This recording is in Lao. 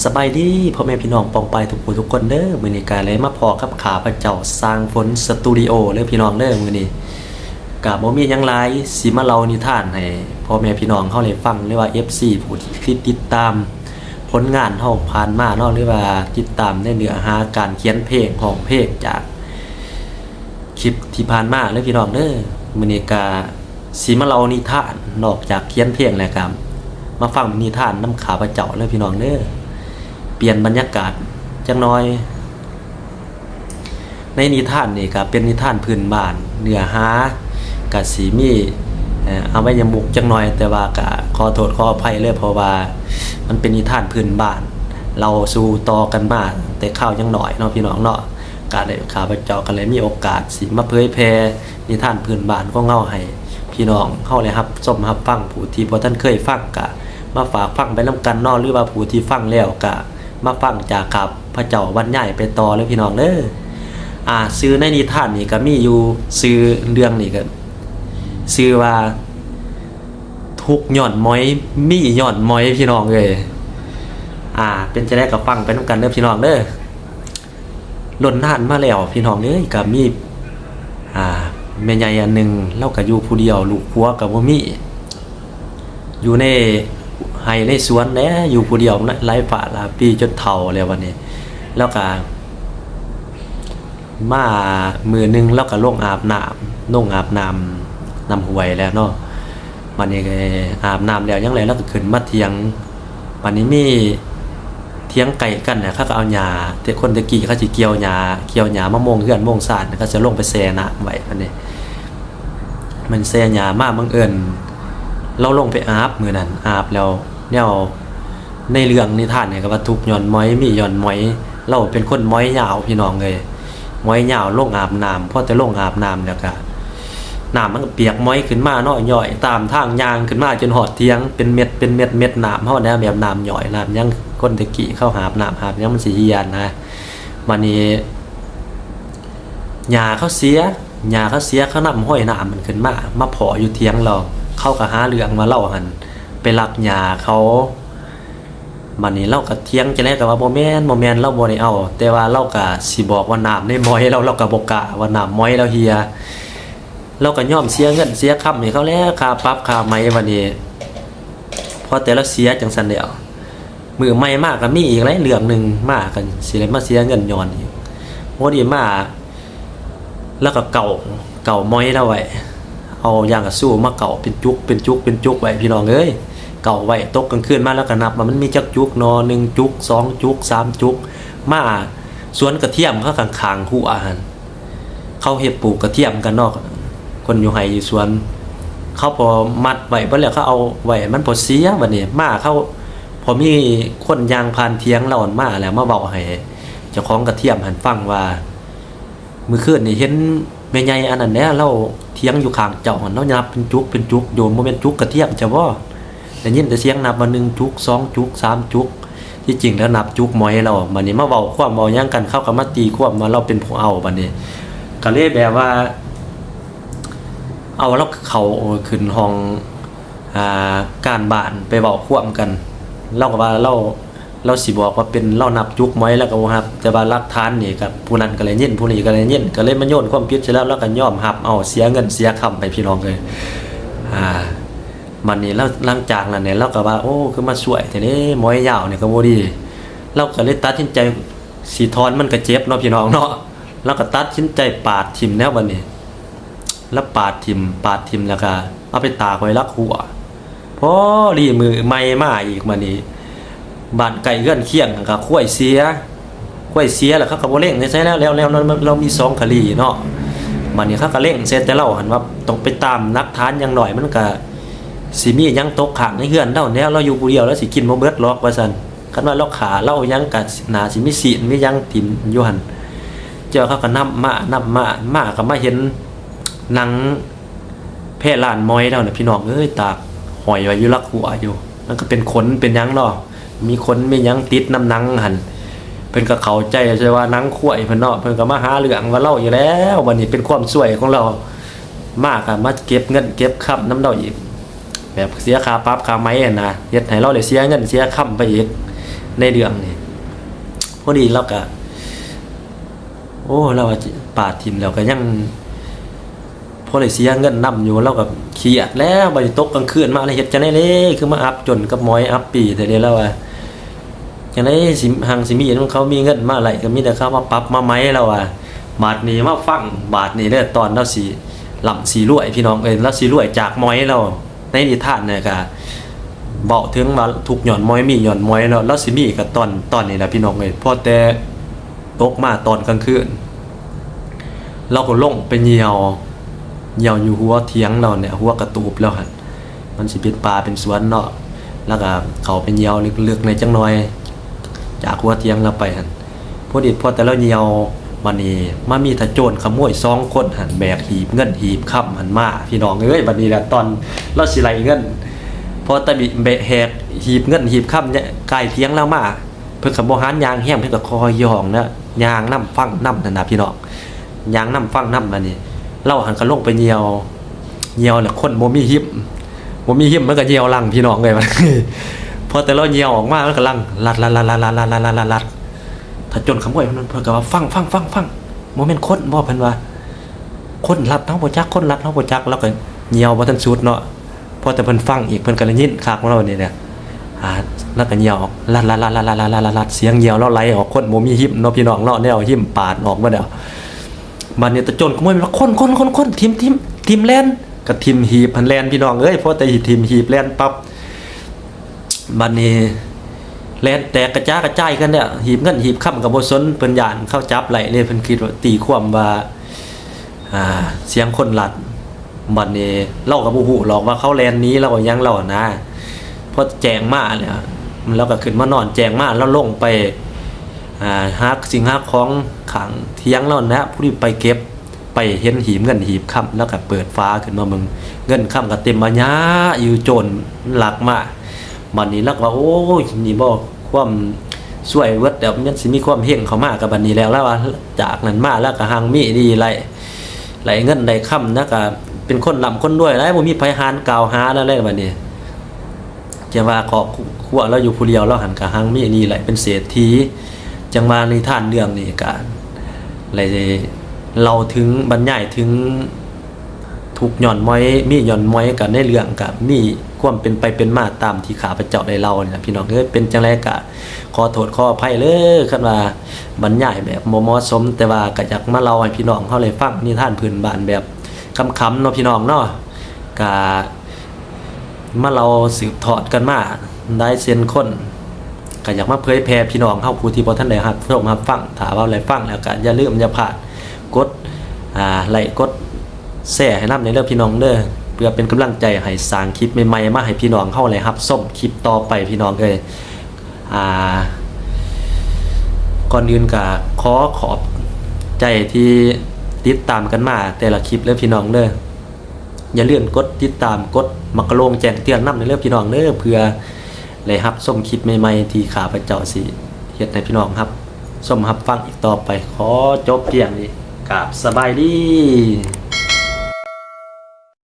ສະບາຍດີພໍ່ແມ່ພີ່ນ້ອງປ້ອງປາຍທຸກຜູ້ທຸກຄົນເດີ. ມື້ນີ້ກະໄດ້ມາພໍ້ກັບຂ້າພະເຈົ້າ ຊ່າງຝົນສະຕູດິໂອເດີພີ່ນ້ອງເດີ. ມື້ນີ້ກະບໍ່ມີຫຍັງຫຼາຍ ຊິມາເລົ່ານິທານໃຫ້ພໍ່ແມ່ພີ່ນ້ອງເຮົາໄດ້ຟັງ ຫຼືວ່າເອັຟຊີຜູ້ທີ່ຕິດຕາມຜົນງານເຮົາຜ່ານມາເນາະ ຫຼືວ່າຕິດຕາມໃນເນື້ອຫາການຂຽນເພງ ຮ້ອງເພງຈາກຄລິບທີ່ຜ່ານມາເດີພີ່ນ້ອງເດີ. ມື້ນີ້ກະ ຊິມາເລົ່ານິທານ ນອກຈາກຂຽນເພງແລ້ວກະມາຟັງນິທານນຳຂ້າພະເຈົ້າເດີພີ່ນ້ອງເດີ. ປ່ຽນບັນຍາກາດຈັກໜ່ອຍ. ໃນນິທານນີ້ກະເປັນນິທານພື້ນບ້ານ ເນື້ອຫາກະຊິມີ ເອີ່ ອະໄວຍະມຸກຈັກໜ່ອຍ ແຕ່ວ່າກະຂໍໂທດຂໍອະໄພເລີຍ ເພາະວ່າມັນເປັນນິທານພື້ນບ້ານ ເລົ່າສູ່ຕໍ່ກັນມາແຕ່ຄາວຍັງນ້ອຍເນາະພີ່ນ້ອງເນາະ. ກະໄດ້ ຂ້າພະເຈົ້າກະໄດ້ມີໂອກາດຊິມາເຜີຍແຜ່ນິທານພື້ນບ້ານຂອງເຮົາໃຫ້ພີ່ນ້ອງເຮົາໄດ້ຮັບຊົມຮັບຟັງ. ຜູ້ທີ່ບໍ່ທັນເຄີຍຟັງກະມາຝາກຟັງໄປນຳກັນເນາະ ຫຼືວ່າຜູ້ທີ່ຟັງແລ້ວກະມາຟັງຈາກຂ້າພະເຈົ້າບັນຍາຍໄປຕໍ່ເດີພີ່ນ້ອງເດີ. ອາ ຊື່ໃນນິທານນີ້ກະມີຢູ່ ຊື່ເລື່ອງນີ້ກະຊື່ວ່າ ທຸກຍ້ອນໝອຍ ມີຍ້ອນໝອຍ ພີ່ນ້ອງເອີຍ. ອາ ເປັນຈັ່ງໃດກະຟັງໄປນຳກັນເດີພີ່ນ້ອງເດີ. ດົນນານມາແລ້ວພີ່ນ້ອງເອີຍ ກະມີ ອາ ແມ່ໃຫຍ່ອັນໜຶ່ງ ລາວກະຢູ່ຜູ້ດຽວ ລູກຜົວກະບໍ່ມີ ຢູ່ໃນໄຮ່ໃນສວນແຫຼະ ຢູ່ຜູ້ດຽວ ຫຼາຍຟ້າຫຼາຍປີ ຈົນເຖົ້າແລ້ວບັດນີ້. ລາວກະ ມາມື້ໜຶ່ງລາວກະລົງອາບນ້ຳ ລົງອາບນ້ຳ ນ້ຳຫ້ວຍແຫຼະເນາະ. ບັດນີ້ອາບນ້ຳແລ້ວຫຍັງແລ້ວ ລາວກະຂຶ້ນມາຖຽງ. ບັດນີ້ມີຖຽງໃກ້ກັນນະ ເຂົາກະເອົາຫຍ້າ ແຕ່ຄົນແຕ່ກີ້ເຂົາຊິກ່ຽວຫຍ້າ ກ່ຽວຫຍ້າມາມຸງເຮືອນມຸງຊານ ເຂົາຊິລົງໄປແຊ່ນ້ຳໄວ້. ບັດນີ້ມັນແຊ່ຫຍ້າມາ ບັງເອີນລາວລົງໄປອາບມື້ນັ້ນ ອາບແລ້ວ ແນວໃນເລື່ອງນິທານນີ້ກະວ່າທຸກຍ້ອນໝອຍ ມີຍ້ອນໝອຍ. ລາວເປັນຄົນໝອຍຍາວພີ່ນ້ອງເອີຍ ໝອຍຍາວ ລົງອາບນ້ຳ ພໍແຕ່ລົງອາບນ້ຳແລ້ວກະ ນ້ຳມັນກະປຽກໝອຍຂຶ້ນມາເນາະ ຍ້ອຍຕາມທາງຍ່າງຂຶ້ນມາຈົນຮອດຖຽງ ເປັນເມັດ ເປັນເມັດ ເມັດນ້ຳເຮົານະ ແບບນ້ຳຍ້ອຍ ນ້ຳຫຍັງ ຄົນແຕ່ກີ້ເຂົາຫາບນ້ຳຫາບຫຍັງມັນຊິເຮຍນະ. ບັດນີ້ຫຍ້າເຂົາເສຍ ຫຍ້າເຂົາເສຍ ເຂົານຳຮອຍນ້ຳມັນຂຶ້ນມາ ມາພໍ້ຢູ່ຖຽງລາວ ເຂົາກະຫາເລື່ອງວ່າລາວຫັ້ນໄປລັກຫຍ້າເຂົາ. ບັດນີ້ລາວກະຖຽງຈັ່ງໃດກະວ່າບໍ່ແມ່ນ ບໍ່ແມ່ນ ລາວບໍ່ໄດ້ເອົາ ແຕ່ວ່າລາວກະຊິບອກວ່ານ້ຳໃນໝອຍລາວ ລາວກະບໍ່ກ້າ ວ່ານ້ຳໝອຍລາວເຮຍ. ລາວກະຍອມເສຍເງິນເສຍຄຳໃຫ້ເຂົາແຫຼະ ຄ່າປັບຄ່າໄໝ. ບັດນີ້ພໍແຕ່ລາວເສຍຈັ່ງຊັ້ນແລ້ວ ມື້ໃໝ່ມາກະມີອີກຫຼາຍເລື່ອງໜຶ່ງ ມາກະຊິໄດ້ມາເສຍເງິນຍ້ອນອີກ. ພໍດີມາ ລາວກະເກົາ ເກົາໝອຍລາວໄວ້ ເອົາຢາງກະຊູມາເກົາເປັນຈຸກ ເປັນຈຸກ ເປັນຈຸກໄວ້ພີ່ນ້ອງເອີຍ. ເກົາໄວ້ ຕົກກາງຄືນມາລາວກະນັບວ່າມັນມີຈັກຈຸກນໍ ໜຶ່ງຈຸກ ສອງຈຸກ ສາມຈຸກ. ມາສວນກະທຽມເຂົາຂ້າງໆຮົ້ວຫັ້ນ ເຂົາເຮັດປູກກະທຽມກັນເນາະ ຄົນຢູ່ໄຮ່ຢູ່ສວນ ເຂົາພໍມັດໄວ້ເບິດແລ້ວ ເຂົາເອົາໄວ້ມັນພໍເສຍ. ບັດນີ້ມາເຂົາ ພໍມີຄົນຍ່າງຜ່ານຖຽງລາວມາແລ້ວ ມາເວົ້າໃຫ້ເຈົ້າຂອງກະທຽມຫັ້ນຟັງວ່າ ມື້ຄືນນີ້ເຫັນແມ່ໃຫຍ່ອັນນັ້ນແຫຼະ ລາວຖຽງຢູ່ຂ້າງເຈົ້າຫັ້ນ ລາວນັບເປັນຈຸກເປັນຈຸກຢູ່ ບໍ່ແມ່ນຈຸກກະທຽມເຈົ້າບໍ? ໄດ້ຍິນແຕ່ສຽງນັບວ່າໜຶ່ງຈຸກ ສອງຈຸກ ສາມຈຸກ. ທີ່ຈິງແລ້ວນັບຈຸກໝອຍລາວ. ບັດນີ້ມາເວົ້າຄວາມເວົ້າຫຍັງກັນ ເຂົາກະມາຕີຄວາມວ່າລາວເປັນຜູ້ເອົາ. ບັດນີ້ກະເລີຍແບບວ່າ ເອົາລາວເຂົ້າຂຶ້ນຫ້ອງ ອາ ການບ້ານໄປເວົ້າຄວາມກັນ. ລາວກະວ່າລາວ ລາວຊິບອກວ່າເປັນລາວນັບຈຸກໝອຍ ລາວກະບໍ່ຮັບ ແຕ່ວ່າຫຼັກຖານນີ້ກະຜູ້ນັ້ນກະໄດ້ຍິນ ຜູ້ນີ້ກະໄດ້ຍິນ ກະເລີຍມາໂຍນຄວາມຜິດໃສ່ລາວ ລາວກະຍອມຮັບເອົາ ເສຍເງິນເສຍຄຳໄປພີ່ນ້ອງເອີຍ. ອາ ບັດນີ້ລາວ ຫຼັງຈາກນັ້ນແຫຼະ ລາວກະວ່າ ໂອ້ ຄືມາຊ່ວຍແທ້ເດ້ ໝອຍຍາວນີ້ກະບໍ່ດີ ລາວກະເລີຍຕັດສິນໃຈ ຊິຖອນມັນກະເຈັບເນາະພີ່ນ້ອງເນາະ ລາວກະຕັດສິນໃຈປາດຖິ້ມແລ້ວບັດນີ້. ລາວປາດຖິ້ມ ປາດຖິ້ມແລ້ວກະເອົາໄປຕາກໄວ້ຫຼັກຮົ້ວ. ພໍດີມື້ໃໝ່ມາອີກ ບາດນີ້ບ້ານໃກ້ເຮືອນຄຽງກະຄວາຍເສຍ ຄວາຍເສຍແລ້ວເຂົາກະບໍ່ເລັງໃສ່ແລ້ວ ແລ້ວ ແລ້ວ ແລ້ວ ລາວມີສອງຄະດີເນາະ. ບາດນີ້ເຂົາກະເລັງໃສ່ແຕ່ລາວຫັ້ນວ່າຕ້ອງໄປຕາມຫຼັກຖານ ຢ່າງໜ້ອຍມັນກະຊິມີຫຍັງຕົກຄ້າງໃນເຮືອນລາວແດ່ ລາວຢູ່ຜູ້ດຽວ ລາວຊິກິນບໍ່ເບິດຫຼອກວ່າຊັ້ນ. ຄັນວ່າລາວຂ້າລາວຫຍັງກະໜ້າຊິມີຊີ້ນມີຫຍັງຖິ້ມຢູ່ຫັ້ນ. ເຈົ້າເຂົາກະນຳມາ ນຳມາ ມາກະມາເຫັນໜັງແພລານໝອຍລາວນະພີ່ນ້ອງເອີຍ ຕາກຫ້ອຍໄວ້ຢູ່ຫຼັກຮົ້ວຢູ່. ມັນກະເປັນຂົນເປັນຫຍັງເນາະ ມີຂົນມີຫຍັງຕິດນຳໜັງຫັ້ນ. ເພິ່ນກະເຂົ້າໃຈແຕ່ວ່າໜັງຄວາຍເພິ່ນເນາະ ເພິ່ນກະມາຫາເລື່ອງວ່າລາວອີກແລ້ວ. ບາດນີ້ເປັນຄວາມຊ່ວຍຂອງລາວ ມາກະມາເກັບເງິນເກັບຄຳນຳລາວອີກ ແບບເສຍຄ່າປັບຄ່າໄໝຫັ້ນນະ ເຮັດໃຫ້ລາວໄດ້ເສຍເງິນເສຍຄຳໄປອີກ. ໃນເລື່ອງນີ້. ພໍດີລາວກະ ໂອ້ ລາວວ່າປາຖິ້ມແລ້ວກະຍັງພໍໄດ້ເສຍເງິນນຳຢູ່ ລາວກະຄຽດແລ້ວ. ບາດນີ້ຕົກກາງຄືນມາ ລະເຮັດຈັ່ງໃດເດ້ ຄືມາອັບຈົນກັບໝອຍອັບປີ້ແທ້ເດ້ ລາວວ່າ. ຈັ່ງໃດຊິ ຮັ່ງຊິມີນຳເຂົາ ມີເງິນມາໄຫຼ ກະມີແຕ່ເຂົາມາປັບມາໃໝ ລາວວ່າ. ບາດນີ້ມາຟັງ ບາດນີ້ເດີ ຕອນລາວຊິລ່ຳຊິລວຍ ພີ່ນ້ອງເອີຍ, ລາວຊິລວຍຈາກໝອຍລາວ. ໃນນິທານນີ້ກະເວົ້າເຖິງວ່າທຸກຍ້ອນໝອຍ ມີຍ້ອນໝອຍ ລາວ ລາວຊິມີກະຕອນ ຕອນນີ້ລະ ພີ່ນ້ອງເອີຍ. ພໍແຕ່ຕົກມາຕອນກາງຄືນ ລາວກໍລົງໄປຍ່ຽວ ຍ່ຽວຢູ່ຫົວຖຽງລາວນີ້ ຫົວກະຕູບລາວຫັ້ນ ມັນຊິເປັນປ່າເປັນສວນເນາະ. ລາວກະເຂົ້າໄປຍ່ຽວເລິກໆ ແດ່ຈັກໜ່ອຍ ຈາກຫົວຖຽງລາວໄປຫັ້ນ. ພໍດີພໍແຕ່ລາວຍ່ຽວ ບາດນີ້ມາມີຕາໂຈນຂະໂມຍສອງຄົນຫັ້ນ ແບກຫີບເງິນຫີບຄຳຫັ້ນມາ ພີ່ນ້ອງເອີຍ. ບາດນີ້ລະຕອນລາວຊິໄລ່ເງິນ ພໍຕາບິແບກແຫກຫີບເງິນຫີບຄຳ ກາຍຖຽງລາວມາ ເພິ່ນກະບໍ່ຫັນຍ່າງແຮງ ເພິ່ນກະຄ່ອຍຍ່ອງນະ ຍ່າງນຳຟັງນຳຫັ້ນນະ ພີ່ນ້ອງ. ຍ່າງນຳຟັງນຳ ບາດນີ້ລາວຫັ້ນກະລົງໄປຍ່ຽວ ຍ່ຽວແລ້ວຄົນບໍ່ມີຫິ້ມ ບໍ່ມີຫິ້ມ ມັນກະຍ່ຽວຫຼັງ ພີ່ນ້ອງເອີຍ. ພໍແຕ່ລາວຍ່ຽວອອກມາ ມັນກຳລັງລັດ ລັດ ລັດ ລັດ ລັດ ລັດ ລັດ ລັດ ລັດ ລັດ ຖ້າຈົນຂະໂມຍເພິ່ນ ເພິ່ນກະວ່າ ຟັງ ຟັງ ຟັງ ຟັງ ບໍ່ແມ່ນຄົນບໍ່ ເພິ່ນວ່າ ຄົນລັດເຮົາບໍ່ຈັກ ຄົນລັດເຮົາບໍ່ຈັກ. ລາວກະຍ່ຽວບໍ່ທັນສຸດເນາະ ພໍແຕ່ເພິ່ນຟັງອີກ ເພິ່ນກະໄດ້ຍິນຄັກເນາະ ບາດນີ້ແຫຼະ. ອ່າ ລາວກະຍ່ຽວອອກ ລັດ ລັດ ລັດ ລັດ ລັດ ສຽງຍ່ຽວລາວໄຫຼອອກ ຄົນບໍ່ມີຫິ້ມເນາະ ພີ່ນ້ອງເນາະ ແນວຫິ້ມປາດອອກໝົດແລ້ວ. ບາດນີ້ຕາໂຈນຂະໂມຍວ່າ ຄົນ ຄົນ ຄົນ ຄົນ ຖິ້ມ ຖິ້ມ ຖິ້ມ ແລ່ນ ກະຖິ້ມຫີບຫັ້ນແລ່ນ ພີ່ນ້ອງເອີຍ. ພໍແຕ່ຖິ້ມຫີບແລ່ນປັບ ບາດນີ້ແລ່ນແຕກກະຈາກະຈາຍກັນແລ້ວ ຫີບເງິນຫີບຄຳກະບໍ່ສົນ ເພິ່ນຢ້ານເຂົາຈັບໄລ່ເດ້. ເພິ່ນຄິດວ່າ ຕີຄວາມວ່າ ອ່າ ສຽງຄົນລັດ. ບາດນີ້ລາວກະບໍ່ຮູ້ຫຼອກວ່າເຂົາແລ່ນໜີລາວຫຍັງລາວຫັ້ນນະ. ພໍແຈ້ງມາແລ້ວ ລາວກະຂຶ້ນມານອນ ແຈ້ງມາລາວລົງໄປ ອ່າ ຫາສິ່ງຫາຂອງຂ້າງຖຽງລາວຫັ້ນນະ ຜູ້ທີ່ໄປເກັບ ໄປເຫັນຫີບເງິນຫີບຄຳ ລາວກະເປີດຝາຂຶ້ນມາເບິ່ງ ເງິນຄຳກະເຕັມອາຍາຢູ່ ໂຈນລັກມາ. ບາດນີ້ລາວກະວ່າ ໂອ້ຍ ນີ້ບໍ່ຄວາມຊວຍເວີດແລ້ວ ມັນຊິມີຄວາມເຮັງເຂົ້າມາກະບາດນີ້ແລ້ວ. ລາວວ່າຈາກນັ້ນມາລາວກະຮັ່ງມີດີໄຫຼ ໄຫຼເງິນໄດ້ຄຳ ລາວກະເປັນຄົນລ່ຳຄົນລວຍຫຼາຍ ບໍ່ມີໃຜຫານກ່າວຫາລາວເລີຍບາດນີ້. ຈະວ່າຄອບຄົວລາວຢູ່ຜູ້ດຽວ ລາວຫັ້ນກະຮັ່ງມີດີໄຫຼ ເປັນເສດຖີ. ຈັ່ງວ່ານິທານເລື່ອງນີ້ກະໄດ້ເລົ່າເຖິງ ບັນຍາຍເຖິງທຸກຍ້ອນໝອຍ ມີຍ້ອນໝອຍ ກະໃນເລື່ອງກະມີຄວາມເປັນໄປເປັນມາຕາມທີ່ຂ້າພະເຈົ້າໄດ້ເລົ່ານີ້ລະ ພີ່ນ້ອງເອີຍ. ເປັນຈັ່ງໃດກະຂໍໂທດຂໍອະໄພເລີຍ ຄັນວ່າບັນຍາຍແບບບໍ່ເໝາະສົມ ແຕ່ວ່າກະຢາກມາເລົ່າໃຫ້ພີ່ນ້ອງເຮົາໄດ້ຟັງ ນິທານພື້ນບ້ານແບບຂຳໆເນາະ ພີ່ນ້ອງເນາະ. ກະ ມາເລົ່າສືບທອດກັນມາຫຼາຍເຊັ່ນຄົນ ກະຢາກມາເຜີຍແຜ່ພີ່ນ້ອງເຮົາຜູ້ທີ່ບໍ່ທັນໄດ້ຮັບຊົມຮັບຟັງ. ຖ້າວ່າໄດ້ຟັງແລ້ວກະຢ່າລືມຢ່າພາດກົດ ອ່າ ໄລກ໌ ກົດແຊໃຫ້ນຳແດ່ເດີພີ່ນ້ອງເດີ ເພື່ອເປັນກຳລັງໃຈໃຫ້ສ້າງຄລິບໃໝ່ໆມາໃຫ້ພີ່ນ້ອງເຮົາໄດ້ຮັບຊົມຄລິບຕໍ່ໄປ ພີ່ນ້ອງເອີຍ. ອ່າ ກ່ອນອື່ນກະຂໍຂອບໃຈທີ່ຕິດຕາມກັນມາແຕ່ລະຄລິບເດີພີ່ນ້ອງເດີ. ຢ່າລືມກົດຕິດຕາມ ກົດໝາກກະໂລງແຈ້ງເຕືອນນຳເດີພີ່ນ້ອງເດີ ເພື່ອໄດ້ຮັບຊົມຄລິບໃໝ່ໆທີ່ຂ້າພະເຈົ້າຊິເຮັດໃຫ້ພີ່ນ້ອງຮັບຊົມຮັບຟັງອີກຕໍ່ໄປ. ຂໍຈົບພຽງນີ້ ກາບສະບາຍດີ.